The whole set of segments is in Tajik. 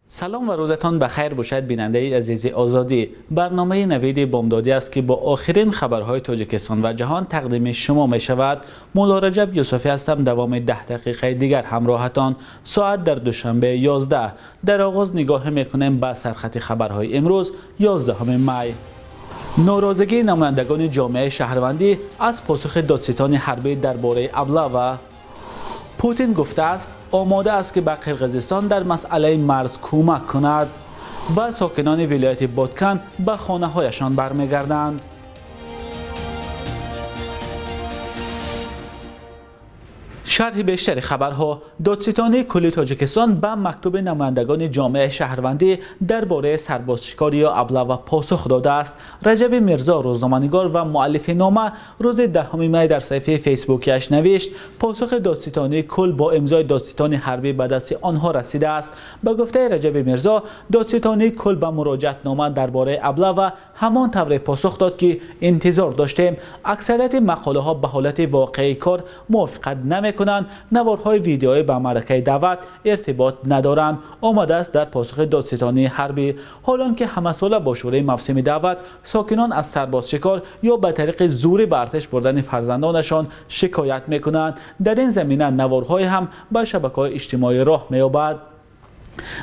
Салом ва рӯзатон ба хайр бошад, бинандаи азизи Озодӣ. Барномаи Навиди Бомдодӣ аст, ки бо охирин хабарҳои Тоҷикистон ва ҷаҳон тақдими шумо мешавад. Мулло Раҷаб Юсуфӣ ҳастам. Давоми 10 дақиқаи дигар ҳамроҳатон. Соат дар Душанбе 11. Дар оғоз нигоҳ мекунем ба сархати хабарҳои имрӯз, 11 май. Норозигии намояндагони ҷомеаи шаҳрвандӣ аз посухи додситони ҳарбӣ дар бораи облава. Путин гуфтааст, омода аст, ки ба Қирғизистон дар масъалаи марз кӯмак кунад ва сокинони вилояти Боткан ба хонаҳояшон бармегарданд. Шарҳи бештари хабарҳо. Додситонии кулли Тоҷикистон ба мактуби намояндагони ҷомеаи шаҳрвандӣ дар бораи сарбозшикорӣ ё облава посух додааст. Раҷаби Мирзо, рӯзноманигор ва муаллифи нома, рӯзи 10 май дар саҳифаи фейсбукиаш навишт: посухи додситонии кул бо имзои додситони ҳарбӣ ба дасти онҳо расидааст. Ба гуфтаи Раҷаби Мирзо, додситонии кул ба муроҷиатнома дар бораи облава ҳамон тавре посух дод, ки интизор доштем. Аксарияти мақолаҳо ба ҳолати воқеии кор мувофиқат намекунанд, наворҳои видеоӣ ба маъракаи даъват иртибот надоранд. Омадааст дар посухи додситонии ҳарбӣ. Ҳолон ки ҳамасола бо шурӯи мавсими даъват сокинон аз сарбозшикор ё ба тариқи зӯрӣ ба артиш бурдани фарзандонашон шикоят мекунанд. Дар ин замина наворҳое ҳам ба шабакаҳои иҷтимоӣ роҳ меёбад.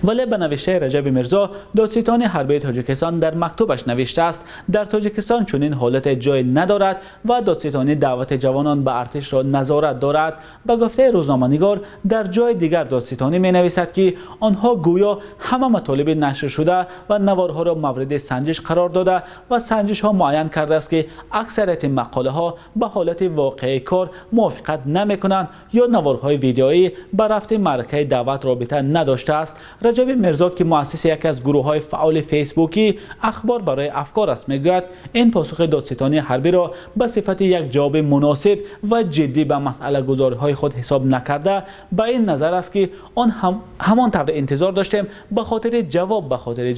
Вале ба навиштаи Раҷаби Мирзо, додситони ҳарбии Тоҷикистон дар мактубаш навиштааст, дар Тоҷикистон чунин ҳолате ҷой надорад ва додситонӣ даъвати ҷавонон ба артишро назорат дорад. Ба гуфтаи рӯзноманигор, дар ҷои дигар додситонӣ менависад, ки онҳо гӯё ҳама матолиби нашршуда ва наворҳоро мавриди санҷиш қарор дода ва санҷишҳо муайян кардааст, ки аксарияти мақолаҳо ба ҳолати воқеии кор мувофиқат намекунанд ё наворҳои видеоӣ ба рафти маъракаи даъват робита надоштааст. Раҷаби Мирзо, ки муассиси яке аз гурӯҳҳои фаъоли фейсбукӣ «Ахбор барои афкор» аст, мегӯяд ин посухи додситонии ҳарбиро ба сифати як ҷавоби муносиб ва ҷиддӣ ба масъалагузориҳои худ ҳисоб накарда, ба ин назар аст, ки он ҳамон тавр интизор доштем ба хотири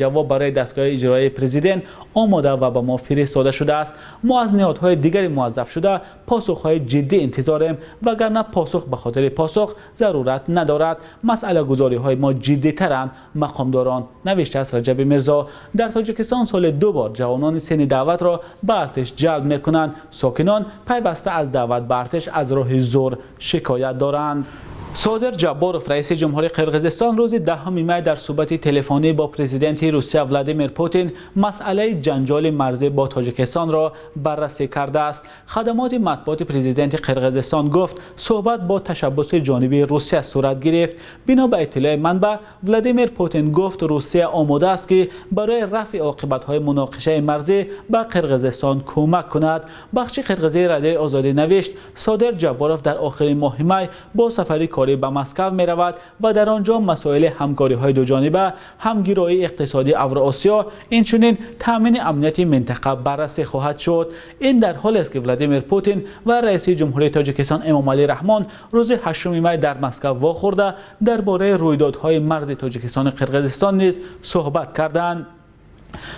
ҷавоб барои дастгоҳи иҷроии президент омода ва ба мо фиристода шудааст. Мо аз ниҳодҳои дигари муваззафшуда посухҳои ҷиддӣ интизорем, вагарна посух ба хотири посух зарурат надорад. Масъалагузориҳои мо ҷиддӣ таранд мақомдорон, навиштааст Раҷаби Мирзо. Дар Тоҷикистон соли 2 бор ҷавонони синни даъватро ба артиш ҷалб мекунанд. Сокинон пайваста аз даъват ба артиш аз роҳи зӯр шикоят доранд. Содир Ҷабборов, раиси ҷумҳури Қирғизистон, рӯзи 10 май дар суҳбати телефонӣ бо президенти Русия Владимир Путин масъалаи ҷанҷоли марзӣ бо Тоҷикистонро баррасӣ кардааст. Хадамоти матбуоти президенти Қирғизистон гуфт, суҳбат бо ташаббуси ҷониби Русия сурат гирифт. Бино ба иттилои манбаъ, Владимир Путин гуфт Русия омода аст, ки барои рафъи оқибатҳои муноқишаи марзӣ ба Қирғизистон кӯмак кунад. Бахши қирғизии Радиои Озодӣ навишт, Содир Ҷабборов дар охири моҳи май бо сафари ба Москва меравад ва дар он ҷо масоили ҳамкориҳои дуҷониба, ҳамгироии иқтисодии Авроосиё, инчунин таъмини амнияти минтақа баррасӣ хоҳад шуд. Ин дар ҳолест, ки Владимир Путин ва раиси ҷумҳурии Тоҷикистон Эмомалӣ Раҳмон рӯзи 8 май дар Москва вохӯрда дар бораи рӯйдодҳои марзи Тоҷикистону Қирғизистон низ суҳбат карданд.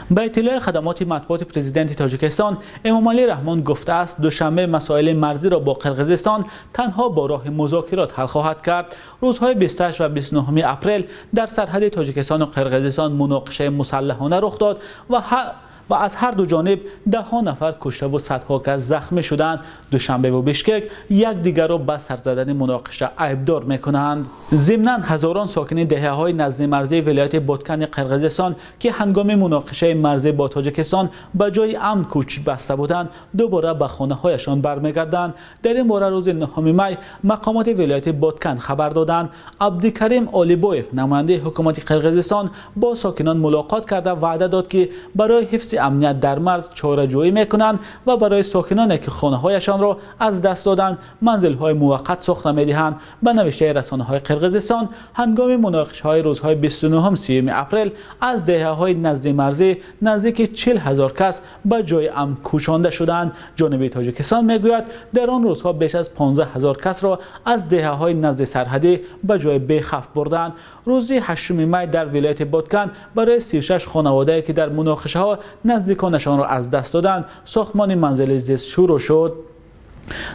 Ба иттилои хадамоти матбуоти президенти Тоҷикистон, Эмомалӣ Раҳмон гуфтааст, Душанбе масоили марзиро бо Қирғизистон танҳо бо роҳи музокирот ҳал хоҳад кард. Рӯзҳои 28 ва 29 апрел дар сарҳади Тоҷикистону Қирғизистон муноқишаи мусаллаҳона рух дод ва аз ҳар ду ҷониб даҳҳо нафар кушта ва садҳо кас захмӣ шуданд. Душанбе ва Бишкек якдигарро ба сар задани муноқиша айбдор мекунанд. Зимнан ҳазорон сокини деҳаҳои наздимарзии вилояти Боткани Қирғизистон, ки ҳангоми муноқишаи марзӣ бо Тоҷикистон ба ҷои амн кӯч баста буданд, дубора ба хонаҳояшон бармегарданд. Дар ин бора рӯзи 9 май мақомоти вилояти Боткан хабар доданд. Абдикарим Олибоев, намояндаи ҳукумати Қирғизистон, бо сокинон мулоқот карда ваъда дод, ки барои ҳифзи амният дар марз чораҷӯӣ мекунанд ва барои сокиноне, ки хонаҳояшонро аз даст доданд, манзилҳои муваққат сохта медиҳанд. Ба навиштаи расонаҳои Қирғизистон, ҳангоми муноқишаҳои рӯзҳои 29-30 апрел аз деҳаҳои наздимарзӣ наздики 40 ҳазор кас ба ҷои амн кӯчонда шуданд. Ҷониби Тоҷикистон мегӯяд, дар он рӯзҳо беш аз 15 ҳазор касро аз деҳаҳои назди сарҳадӣ ба ҷои бехавф бурданд. Рӯзи 8 май дар вилояти Боткан барои 36 хонаводае, ки дар муноқишаҳо наздиконашонро аз даст доданд, сохтмони манзили зист шурӯъ шуд.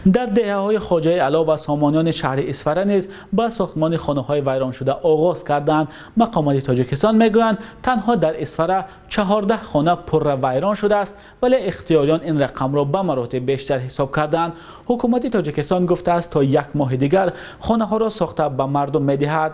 Дар деҳаҳои Хоҷаи Ало ва Сомониёни шаҳри Исфара низ ба сохтмони хонаҳои вайроншуда оғоз карданд. Мақомоти Тоҷикистон мегӯянд, танҳо дар Исфара 14 хона пурра вайрон шудааст, вале ихтиёриён ин рақамро ба маротиб бештар ҳисоб карданд. Ҳукумати Тоҷикистон гуфтааст, то як моҳи дигар хонаҳоро сохта ба мардум медиҳад.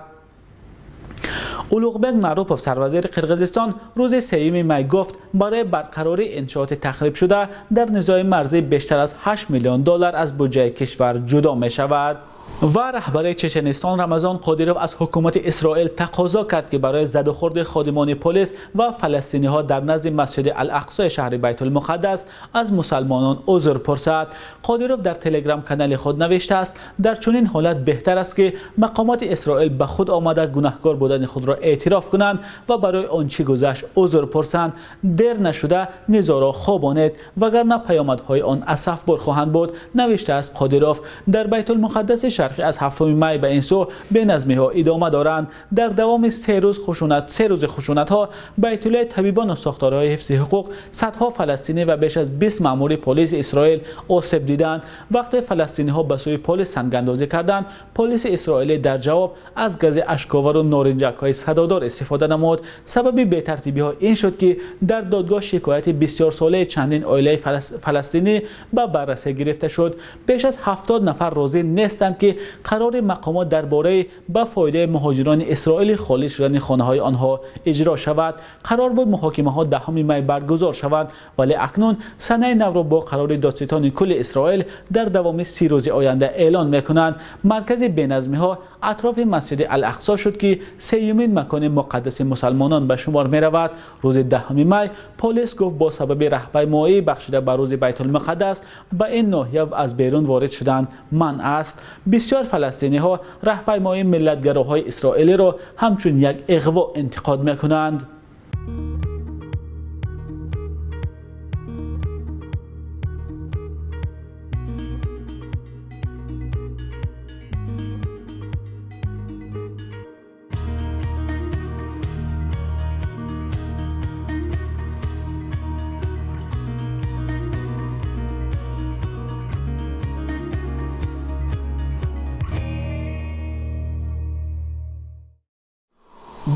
Улуғбек Маъруфов, сарвазири Қирғизистон, рӯзи 3 май гуфт, барои барқарории иншооти тахрибшуда дар низои марзӣ бештар аз 8 миллион доллар аз буҷаи кишвар ҷудо мешавад. Ва раҳбари Чеченистон Рамазон Қодиров аз ҳукумати Исроил тақозо кард, ки барои задухӯрди ходимони полис ва фаластиниҳо дар назди масҷиди Ал-Ақсои шаҳри Байтулмуқаддас аз мусалмонон узр пурсад. Қодиров дар телеграм канали худ навиштааст, дар чунин ҳолат беҳтар аст, ки мақомоти Исроил ба худ омада гунаҳкор будани худро эътироф кунанд ва барои он чӣ гузашт узр пурсанд. Дер нашуда низоро хобонед, вагарна паёмадҳои он асафбор хоҳанд буд, навиштааст Қодиров. Дар Байтулмуқаддаси шарқӣ аз 7 май ба ин сӯ беназмиҳо идома доранд. Дар давоми се рӯзи хушунатҳо ба иттилои табибон ва сохторҳои ҳифзи ҳуқуқ садҳо фаластинӣ ва беш аз 20 маъмури полиси Исроил осеб диданд. Вақте фаластиниҳо ба сӯи полис сангандозӣ карданд, полиси исроилӣ дар ҷавоб аз гази ашковару норинҷакҳои садодор истифода намуд. Сабаби бетартибиҳо ин шуд, ки дар додгоҳ шикояти бисёрсолаи чандин оилаи фаластинӣ ба баррасӣ гирифта шуд. Беш аз 70 нафар розӣ нестанд, ки қарори мақомот дар бораи ба фоидаи муҳоҷирони исроилӣ холӣ шудани хонаҳои онҳо иҷро шавад. Қарор буд муҳокимаҳо 10 май баргузор шаванд, вале акнун санаи навро бо қарори додситони кулли Исроил дар давоми 30 рӯзи оянда эълон мекунанд. Маркази беназмиҳо атрофи масҷиди Ал-Ақсо шуд, ки сеюмин макони муқаддаси мусалмонон ба шумор меравад. Рӯзи 10 май полис гуфт, бо сабаби раҳпаймоӣ бахшида ба рӯзи Байтулмуқаддас ба ин ноҳия аз берун ворид шудан манъ аст. Бисёр фаластиниҳо раҳпаймоии миллатгароҳои исроилиро ҳамчун як иғво интиқод мекунанд.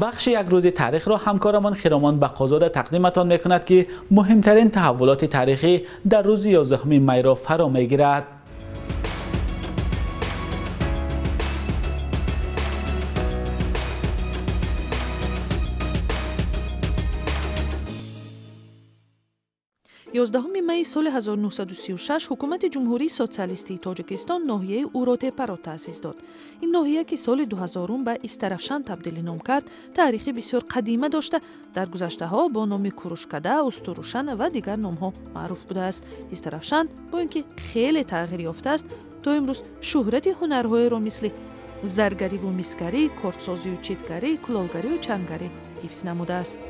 Бахши як рӯзи таърихро ҳамкорамон Хиромон Бақозода тақдиматон мекунад, ки муҳимтарин таҳаввулоти таърихӣ дар рӯзи 11 майро фаро мегирад. 11 майи соли 1936 ҳукумати Ҷумҳурии Социалистии Тоҷикистон ноҳияи Уротепаро таъсис дод. Ин ноҳия, ки соли 2000 ба Истаравшан табдили ном кард, таърихи бисёр қадима дошта, дар гузаштаҳо бо номи Курушкада, Устурушан ва дигар номҳо маъруф будааст. Истаравшан бо ин ки хеле тағйир ёфтааст, то имрӯз шӯҳрати ҳунарҳоеро мисли заргариву мисгарӣ, кортсозию читгарӣ, кулолгарию чармгарӣ ҳифз намудааст.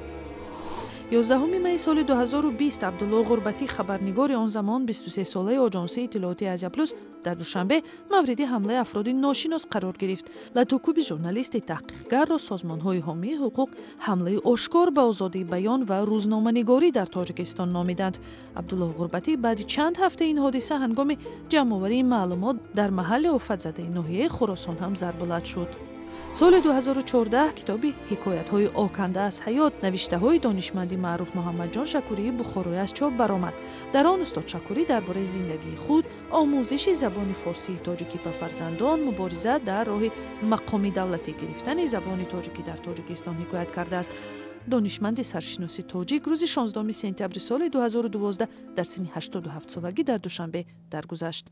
11 майи соли 2020 Абдулло Ғурбатӣ, хабарнигори он замон 23-солаи оҷонсии иттилооти Азия Плюс дар Душанбе мавриди ҳамлаи афроди ношинос қарор гирифт. Латукуби журналисти таҳқиқгарро созмонҳои ҳомии ҳуқуқ ҳамлаи ошкор ба озодии баён ва рӯзноманигорӣ дар Тоҷикистон номиданд. Абдулло Ғурбатӣ баъди чанд ҳафта ин ҳодиса ҳангоми ҷамъоварии маълумот дар маҳалли офатзадаи ноҳияи Хуросон ҳам зарбулат шуд. Соли 2014 китоби ҳикоятҳои оканда аз ҳаёт навиштаҳои донишманди маъруф Муҳаммадҷон Шакурии Бухороӣ аз чоп баромад. Дар он устод Шакурӣ дар бораи зиндагии худ, омӯзиши забони форсии тоҷикӣ ба фарзандон, мубориза дар роҳи мақоми давлатӣ гирифтани забони тоҷикӣ дар Тоҷикистон ҳикоят кардааст. Донишманди саршиноси тоҷик рӯзи 16 сентябри соли 2012 дар синни 87 солагӣ дар Душанбе даргузашт.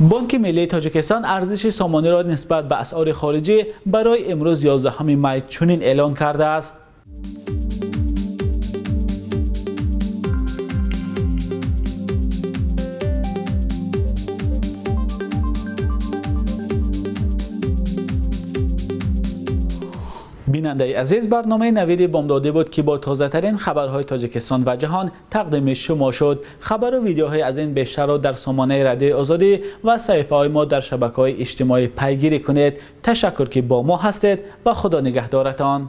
Бонки Миллии Тоҷикистон арзиши сомониро нисбат ба асъори хориҷӣ барои имрӯз 11 май чунин эълон кардааст. Бинандаи азиз, барномаи Навиди Бомдодӣ буд, ки бо тозатарин хабарҳои Тоҷикистон ва ҷаҳон тақдими шумо шуд. Хабару видеоҳои аз ин бештарро дар сомонаи Радиои Озодӣ ва саҳифаҳои мо дар шабакаҳои иҷтимоӣ пайгирӣ кунед. Ташаккур, ки бо мо ҳастед ва Худо нигаҳдоратон.